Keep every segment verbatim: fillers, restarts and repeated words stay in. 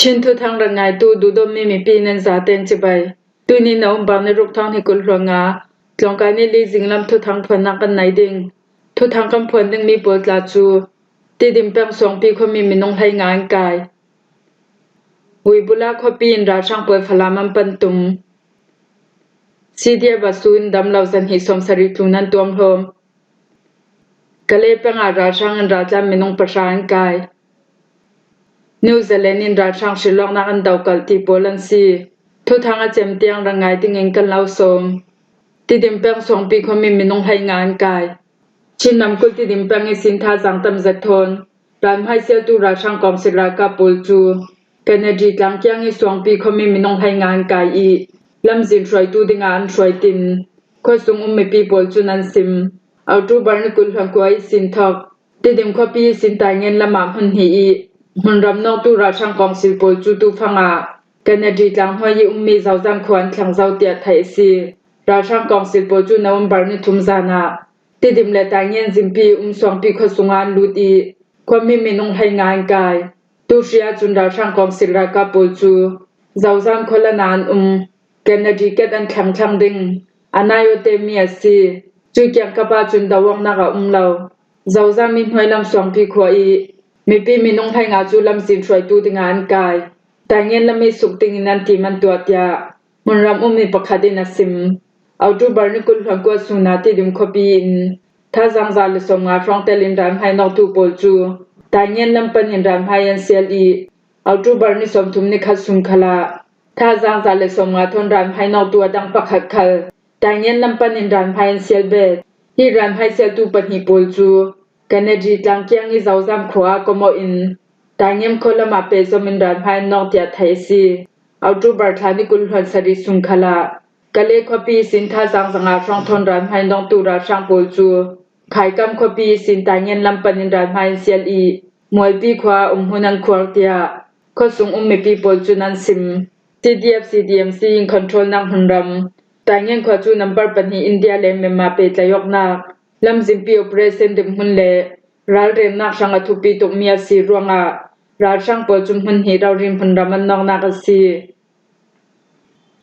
Chin thuthang rak ngaitu duhdawtmi mipi nan zaten cibai. Tuini November ni ruk thawng hnih kul hluan nga, tlawngkai ni li zinglam thuthang phuannak kan nei ding. Thuthang kan phuan dingmi pawl tla cu Tidim peng Suangpi khuami minung hlei nga an kai. Uibula khuapi in ralhrang pawl Falam an pan tum. C D F a sun dam lo zan hnih sawm sarih tlun an tuam hlawm. Kalay peng ah ralhrang in raltlan minung pahra an kai. New Zealand in ralhrang hrilawknak an dokalh ti pawl an si. Thuthang a cem tiang rak ngai dingin kan lo sawm. Tidim peng Suangpi khuami minung hlei nga an kai. Chin namkul Tidim peng ihsin thazaang tam zet thawn ralhmai sialtu ralhrang kawngsil ralkap pawl cu Kennedy tlang kiang i Suangpi khuami minung hlei nga an kai i lamzin hruaitu dingah an hruai tin khuasung um mipi pawl cun an sim. October ni kul hluan kua ihsin thawk Tidim khuapi ihsin Taingen lamah hmun hnih i hmunram nawktu ralhrang kawngsil pawl cu tufang ah Kennedy tlang hnuai i ummi Zozam khua an thleng zo tiah theih a si. Ralhrang kawngsil pawl cu November ni thum zan ah Tidim le Taingen zimpi i um Suangpi khuasung ah an lut i khuami minung hlei nga an kai. Tu hri ahcun ralhrang kawngsil ralkap pawl cu Zozam khualan ah an um. Kennedy ket an thleng thlang ding a nai awte mi a si. Cu kiangkap ahcun doawknak a um lo. Zozam i hnuailam Suangpi khua i mipi minung hlei nga cu lamzin hruaitu dingah an kai. Taingen lam i suk dingin an tim an tuah tiah hmunram ummi pakhat in a sim. October ni kul hluan kua sun ah Tidim khuapi in thazaang za le sawm nga hrawng tel in ralhmai nawktu pawl cu Taingen lam pan in ralhmai an sial i October ni sawmthum ni khat sun khal ah thazaang za le sawm nga thawn ralhmai nawktu a dang pakhat khal Taingen lam pan in ralhmai an sial bet. Hi ralhmai sialtu pahnih pawl cu Kennedy tlang kiang i Zozam khua ah komawh in Taingen khua lam ah pehzom in ralhmai an nawk tiah theih a si. October thla ni kul hluan sarih sun khal ah Kalay khuapi ihsin thazaang za nga hrawng thawn ralhmai nawktu ralhrang pawl cu Khaikam khuapi ihsin Taingen lam pan in ralhmai an sial i Mualpi khua ah umhmun an khuar tiah khuasung um mipi pawl cun an sim. C D F C D M C in controlnak hmunram Taingen khua cu nambar pahnih India le Myanmar pehtlaih awknak lamzinpi operation dinhmun le ralremnak hrang a thupi tukmi a si ruangah ralhrang pawl cu hmun hnih rori hmunram an nawknak a si.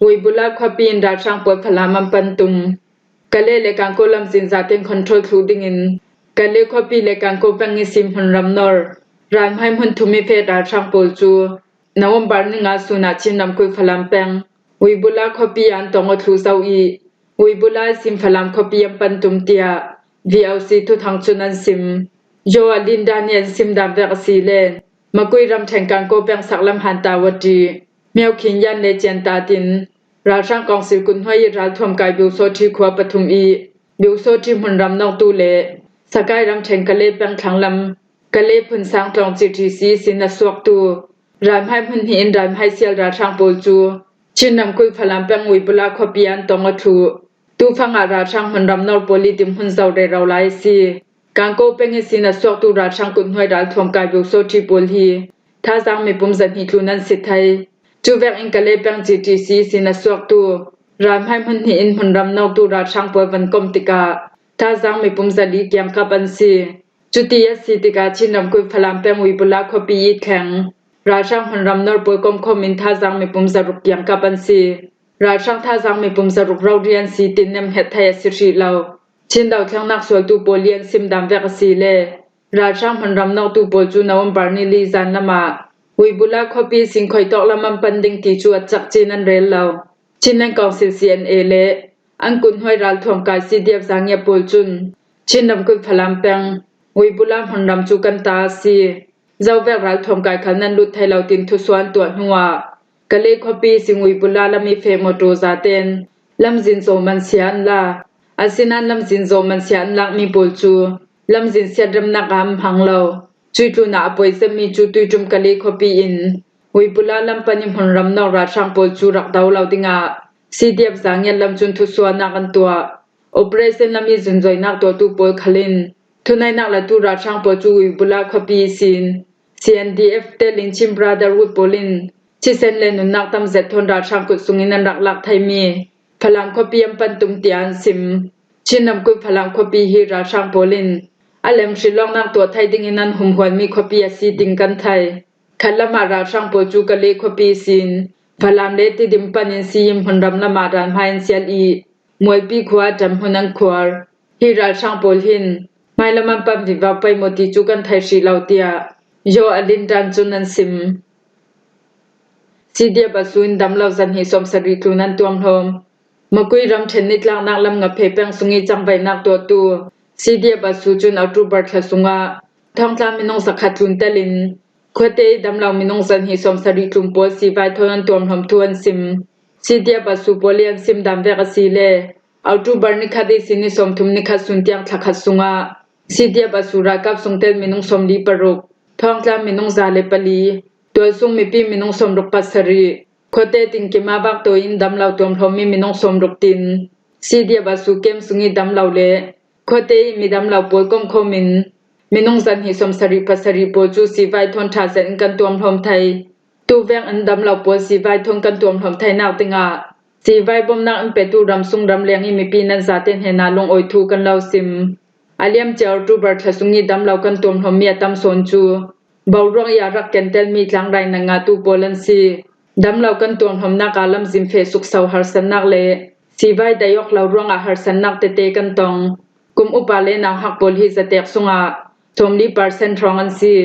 Uibula khuapi in ralhrang pawl Falam an pan tum. Kalay le Kangko lamzin zaten control thluh dingin Kalay khuapi le Kangko peng ihsin hmunram nor ralhmai hmun thum i feh ralhrang pawl cu November ni nga sun ah Chin ramkulh Falam peng Uibula khuapi ah an tong aw thluh zo i Uibula ihsin Falam khuapi an pan tum tiah V O C thuthang cun an sim. Joe Linda nih an sim dan vek a si le Makui ramṭhen Kangko peng saklam Hanta Wati, Myo Khin Yan le Cian Ta Tin, ralhrang kawngsil kuthnuai i ralthuam kai Biusawṭhi khua pathum i Biusawṭhi hmunram nawktu le Sakai ramṭhen Kalay peng thlanglam Kalay Phunsang tlawng C T C ihsin a suaktu ralhmai hmun hnih in ralhmai sial ralhrang pawl cu Chin ramkulh Falam peng Uibula khuapi an tong aw thluh. Tufang ah ralhrang hmunram nor pawl i dinhmun zo rero lai a si. Kangko peng ihsin a suaktu ralhrang kuthnuai ralthuam kai Biusawṭhi pawl hi thazaang mipum zahnih tlun an si thei. Cu vekin Kalay peng C T C ihsin a suaktu ralhmai hmun hnih in hmunram nawktu ralhrang pawl van kom tikah thazaang mipum zali kiangkap an si. Cuti a si tikah Chin ramkulh Falam peng Uibula khuapi i thleng ralhrang hmunram nor pawl komkhawm in thazaang mipum zaruk kiangkap an si. Ralhrang thazaang mipum zaruk rori an si tin nemhnget thei a si hrih lo. Chin dothlennak sualtu pawl i an sim dan vek a si le ralhrang hmunram nawktu pawl cu November ni li zan lamah Uibula khuapi sin khuitawk lam an pan ding ti cu a cak cin an rel lo. Chinland Council C N A le an kuthnuai ralthuam kai C D F Zangiat pawl cun Chin ramkulh Falam peng Uibula hmunram cu kan ta a si. Zovek ralthuam kai khal nan lut thei lo tin thusuan tuah hnuah Kalay khuapi sin Uibula lam i feh mawṭaw zaten lamzin zawh mansia an la. Asinain lamzin zawh mansia an lakmi pawl cu lamzin siatremnak ah an hmang lo. Cuih tlunah a poi zetmi cu tuiṭum Kalay khuapi in Uibula lam pan i hmunram nawk ralhrang pawl cu rak do lo dingah C D F Zangiat lam cun thusuahnak an tuah. Operation lam i zunzoinak tuahtu pawl khal in thuneihnak latu ralhrang pawl cu Uibula khuapi ihsin C N D F tel in Chin Brotherhood pawl in thisen le nunnak tam zet thawn ralhrang kut sungin an rak lak theimi Falam khuapi an pan tum tiah an sim. Chin ramkulh Falam khuapi hi ralhrang pawl in a lem hrilawknak tuah thei dingin an humhualmi khuapi a si tin kan thei. Khat lamah ralhrang pawl cu Kale khuapi ihsin Falam le Tidim panin Siyim hmunram lamah ralhmai an sial i Mualpi khua ah ṭanhmun an khuar. Hi ralhrang pawl hin hmailam an pan vivo pei maw ti cu kan thei hrih lo, tiah Yaw A Lin Ṭan cun an sim. C D F a su in damlo zahnih sawmsarih tlun an tuamhlawm. Makui ramṭhen nitlaknak lam Ngaphei peng sung i cangvaihnak tuahtu C D F a su cun October thla sungah thawngtla minung zakhat tlun telin khuate i damlo minung zahnih sawmsarih tlun pawl sivai thawn an tuamhlawm thu an sim. C D F a su pawl i an sim dan vek a si le October nikhat ihsin ni sawmthum nikhat sun tiang thlakhat sungah C D F a su ralkap sung tel minung sawmli paruk, thawngtla minung za le pali, tualsung mipi minung sawmruk pasarih, khuate tinkim ah vak tawi in damlo tuamhlawmmi minung sawmruk tin C D F a su kem sung i damlo le khuate i mi damlo pawl komkhawm in minung zahnih sawmsarih pasarih pawl cu sivai thawn ṭha zet in kan tuamhlawm thei. Tu vek in damlo pawl sivai thawn kan tuamhlawm theinak dingah sivai bawmhnak in petu ramsung ramleng i mipi nan zate hnenah lungawi thu kan lo sim. A liamcia October thla sung i damlo kan tuamhlawmmi a tam sawn cu boruak i a rak kentelmi tlangrai nan ngahtu pawl an si. Damlo kan tuamhlawmnak ah lamzin feh sukso harsatnak le sivai daih awk lo ruangah harsatnak tete kan tong. Kum upa le nauhak pawl hi zatek sungah sawmli percent hrawng an si.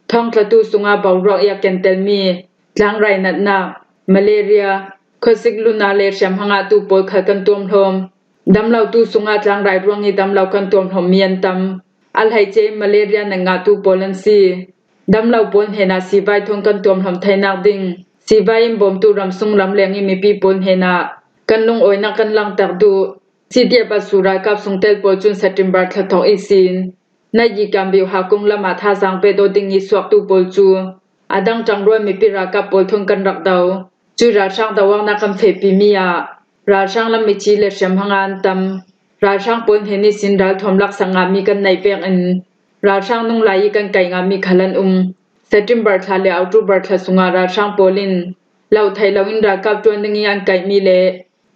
Thawngtlatu sungah boruak i a kentelmi tlangrai natnak, malaria, khuasik luna le hriamhma ngahtu pawl khal kan tuamhlawm. Damlotu sungah tlangrai ruang i damlo kan tuamhlawmmi an tam. A hleice in malaria nan ngahtu pawl an si. Damlo pawl hnenah sivai thawn kan tuamhlawm theinak ding sivai in bawmtu ramsung ramleng i mipi pawl hnenah kan lungawinak kan langhter duh. C D F a su ralkap sungtel pawl cun September thla thawk ihsin Nayi Kambiuha kung lamah thazaang pet aw ding i suaktu pawl cu a dang ṭangrual mipi ralkap pawl thawn kan rak do. Cui ralhrang doawknak kan fehpimi ah ralhrang lam mithi le hriamhma nga an tam. Ralhrang pawl hnen ihsin ralthuam laksak ngahmi kan neih vekin ralhrang nunglai i kan kaih ngahmi khal an um. September thla le October thla sungah ralhrang pawl in lo thei loin ralkap ṭuan ding i an kaihmi le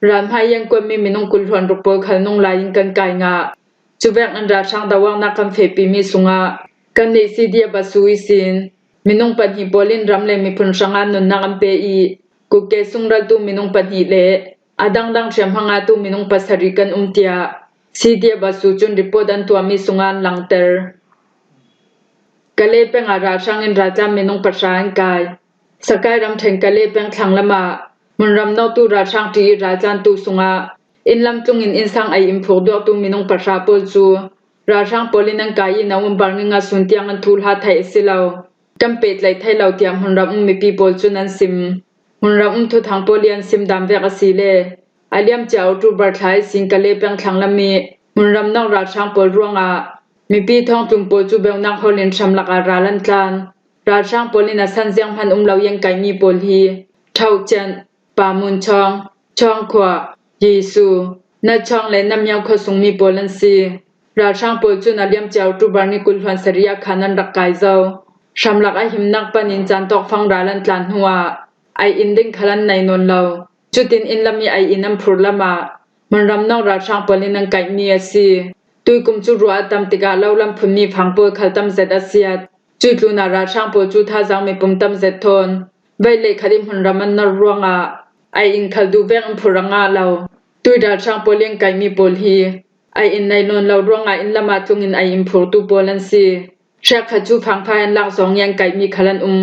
ralhmai i an kuatmi minung kul hluan ruk pawl khal nunglai in kan kai ngah. Cuvek in ralhrang doawknak kan fehpimi sungah kannih C D F a su ihsin minung pahnih pawl in ram le miphun hrangah nunnak an pe i, kutke sungraltu minung pahnih le a dangdang hriamhma ngahtu minung pasarih kan um, tiah C D F a su cun report an tuahmi sungah an langhter. Kale peng ah ralhrang in raltlan minung pahra an kai. Sakai ramṭhen Kale peng thlanglam ah hmunram nawktu ralhrang ṭi i raltlantu sungah inn lam tlung in innsang ei in phuk duaktu minung pahra pawl cu ralhrang pawl in an kai i November ni nga sun tiang an thuhla theih a si lo, kan pehtlaih thei lo, tiah hmunram um mipi pawl cun an sim. Hmunram um thuthang pawl i an sim dan vek a si le a liamcia October thla ihsin Kale peng thlanglam i hmunram nawk ralhrang pawl ruangah mipi thawngtlun pawl cu beunak hawl in hramlak ah ral an tlan. Ralhrang pawl in a san zianghman um lo i an kaihmi pawl hi Ṭhauhcian, Pamunchawng, Chawngkhua, Yisu, Nachawng le Namyo khuasungmi pawl an si. Ralhrang pawl cun a liamcia October ni kul hluan sarih ah khan an rak kai zo. Hramlak a himnak panin caan tawkfang ral an tlan hnuah ei in ding khal an nei nawn lo. Cutin inn lam i ei in an phurh lamah hmunram nawk ralhrang pawl in an kaihmi a si. Tuikum cu ruah a tam tikah lo lam phunmi fang pawl khal tam zet a siat. Cuih tlunah ralhrang pawl cu thazaang mipum tam zet thawn veilei khat i hmunram an nor ruangah ei in khal duh vek in phurh a ngah lo. Tuih ralhrang pawl i an kaihmi pawl hi ei in nei nawn lo ruangah inn lamah tlung in ei in phurtu pawl an si. Hrekkhat cu fangphai an lak zong i an kaihmi khal an um.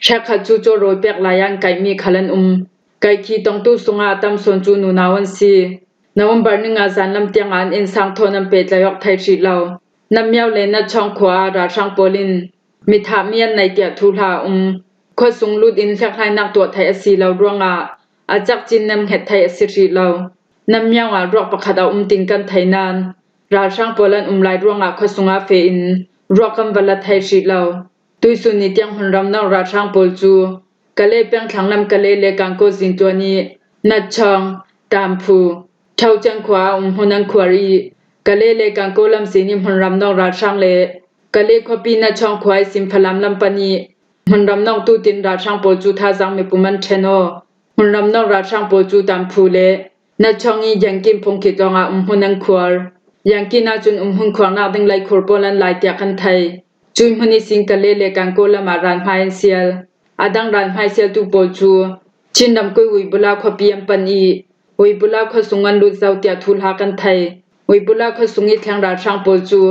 Hrekkhat cu cawrawi pek lai ah an kaihmi khal an um. Kaihkhih tongtu sungah a tam sawn cu nunau an si. November ni nga zanlam tiangah an innsang thawn an pehtlaih awk thei hrih lo. Namyo le Nachawng khua ah ralhrang pawl in mithahmi an nei tiah thuhla a um. Khuasung lut in hlekhainak tuah theih a si lo ruangah a cakcin nemhnget theih a si hrih lo. Namyo ah ruak pakhat a um tin kan thei nain ralhrang pawl an um lai ruangah khuasung ah feh in ruak kan va la thei hrih lo. Tuihsun ni tiang hmunram nawk ralhrang pawl cu Kale peng thlanglam Kale le Kangkaw zin tluan i Nachawng, Tamphu, Ṭhauhcian khua ah umhmun an khuar i Kale le Kangkaw lamzin i hmunram nawk ralhrang le Kale khuapi Nachawng khua ihsin Falam lam pan i hmunram nawktu tin ralhrang pawl cu thazaang mipum an ṭhen aw. Hmunram nawk ralhrang pawl cu Tamphu le Nachawng i Yankin phungkit lawngah umhmun an khuar. Yankin ahcun umhmun khuarnak ding leikhur pawl an lai tiah kan thei. Cuih hmun ihsin Kale le Kangkaw lamah ralhmai an sial. a dang ral hmaisialtu pawl cu Chin ramkulh Uibula khuapi an pan i Uibula khua sung an lut zo tiah thuhla kan thei. Uibula khua sung i thleng ralhrang pawl cu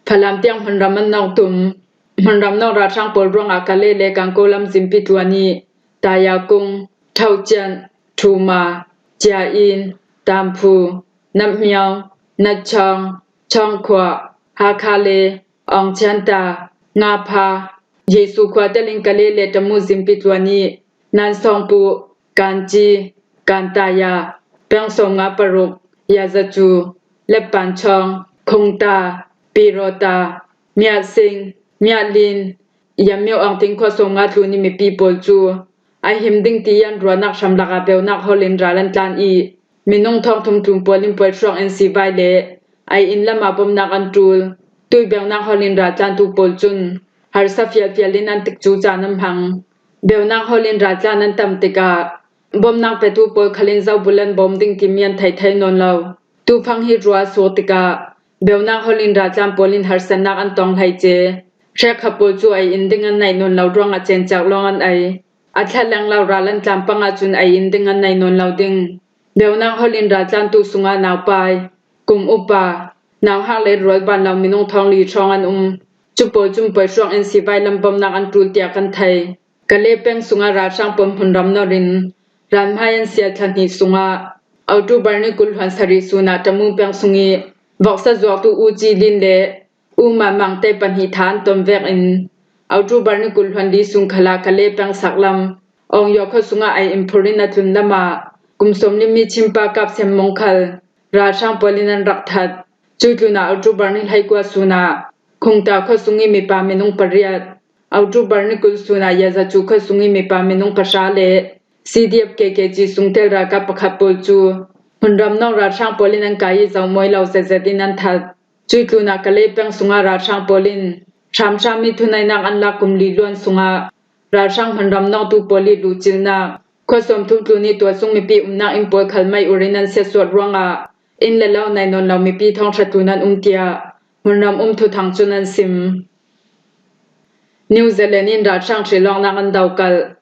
Falam tiang hmunram an nawk tum. Hmunram nawk ralhrang pawl ruangah Kale le Kangko lam zimpi tluan i Tayakung, Thaucian, Thuma, Ciain, Tamphu, Namhmiau, Nachong, Chongkhua, Hakha le Awngchianta, Ngapha, Jesu khua telin Kale le Tamu zimpi tluan i Nansongpu, Kanci, Kantaya, peng sawmnga paruk, Yazacu, Lepanchong, Khungta, Pirota, Miahsing, Miahlin, Yamio Angting khua sawmnga tlun i mipi pawl cu a him ding ti an ruahnak hram lakah beunak hawl in ral an tlan i minung thawngthum tlun pawl in puai hruak in sivai le ai inn lamah bomnak an ṭul. Tui beunak hawl in ral tlantu pawl cun harsa fialfial in an tikcu caan an hmang. Beunak hawl in ral tlan an tam tikah bomnak petu pawl khal in zobul an bawm ding timi an thei thei nawn lo. Tufang hi ruah a suak tikah beunak hawl in ral tlan pawl in harsatnak an tong hlei ce. Hrekkhat pawl cu ai inn ding an neih nawn lo ruangah cencak lawng an ei. A thla leng lo ral an tlan pang ahcun ai inn ding an neih nawn lo ding. Beunak hawl in ral tlantu sungah naupai, kum upa, nauhak le rualban lo minung thawng li hrawng an um. Cu pawl cun puai hruak in sivai lam bomnak an ṭul tiah kan thei. Kale peng sungah ralhrang pawl hmunram nor in ral hmai an sial thla hnih sungah October ni kul hluan sarih sun ah Tamu peng sung i voksa zuaktu U Ci Lin le U Mamang te pahnih thah an ton vekin October ni kul hluan li sun khal ah Kale peng sak lam Awngyua khua sungah ai in phur in a tlun lamah kum sawmli mi Chinpa kap Sem Mung khal ralhrang pawl in an rak that. Cu tlun ah October ni hleikua sun ah Khungta khua sung i mipa minung pariat, October ni kul sun ah Yazacu khua sung i mipa minung pahra le C D F K K G sung tel ralkap pakhat pawl cu hmunram nawng ralhrang pawl in an kai i zoh mawi lo zetzet in an that. Cu tlun ah Kale peng sungah ralhrang pawl in hramhram i thuneihnak an lak kum li luan sungah ralhrang hmunram nawngtu pawl i luhcilnak, khua sawmthum tlun i tualsung mipi umnak inn pawl khal mei ur in an siatsuat ruangah inn le lo nei nawn lo mipi thawngṭha tlun an um tiah hmunram um thuthang cun an sim. New Zealand in ralhrang hrilawknak an dokalh.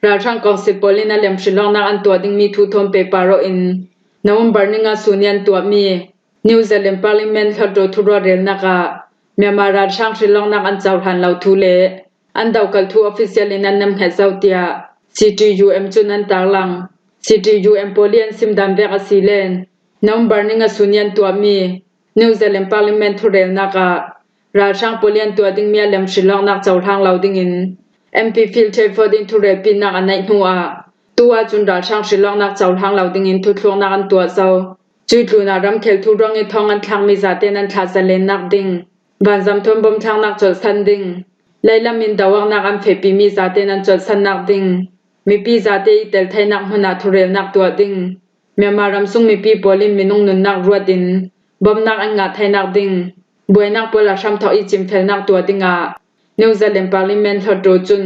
Ralhrang kawngsil pawl in a lem hrilawknak an tuah dingmi thu thawn pehpar awh in November ni nga sun i an tuahmi New Zealand Parliament hlawtdaw thuruahrialnak ah Myanmar ralhrang hrilawknak an cohlan lo thu le an dokalh thu official in an nemhnget zo tiah C T U M cun an tarlang. C T U M pawl i an simdan vek a si len November ni nga sun i an tuahmi New Zealand Parliament thurelnak ah ralhrang pawl i an tuah dingmi a lem hrilawknak cohlang lo dingin M P Phil Trafford in thurelpinak a neih hnu ah tu ahcun ralhrang hrilawknak cohlang lo dingin thuthluaknak an tuah zo. Cuih tlun ah ramkhel thu ruang i thawng an thlakmi zaten an thlah zalennak ding, vanzam thawn bawmthlaknak colhsan ding, leilam in doawknak an fehpimi zaten an colhsannak ding, mipi zate i tel theinak hmun ah thurelnak tuah ding, Myanmar ramsung mipi pawl in minung nunnak ruat in bawmnak an ngah theinak ding, buainak pawl a hramthawk i cimfelnak tuah dingah New Zealand Parliament hlawtdaw cun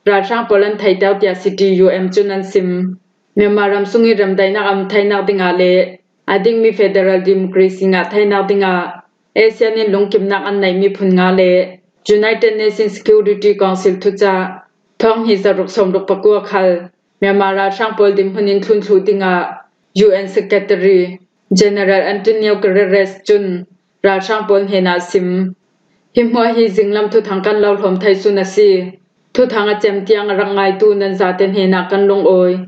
ralhrang pawl an theiter tiah C T U M cun an sim. Myanmar ramsung i remdaihnak a um theinak dingah le a dingmi federal democracy ngah theinak dingah ASEAN in lungkimnak an neih miphun nga le United Nations Security Council thucah thawng hnih zaruk sawmruk pakua khal Myanmar ralhrang pawl dinhmun in thlun thluh dingah U N Secretary General Antonio Guterres cun ralhrang pawl hnenah a sim. Hi hmuah hi zinglam thuthang kan lo hlawm thei sun a si. Thuthang a cem tiang a rak ngaitu nan zate hnenah kan lungawi.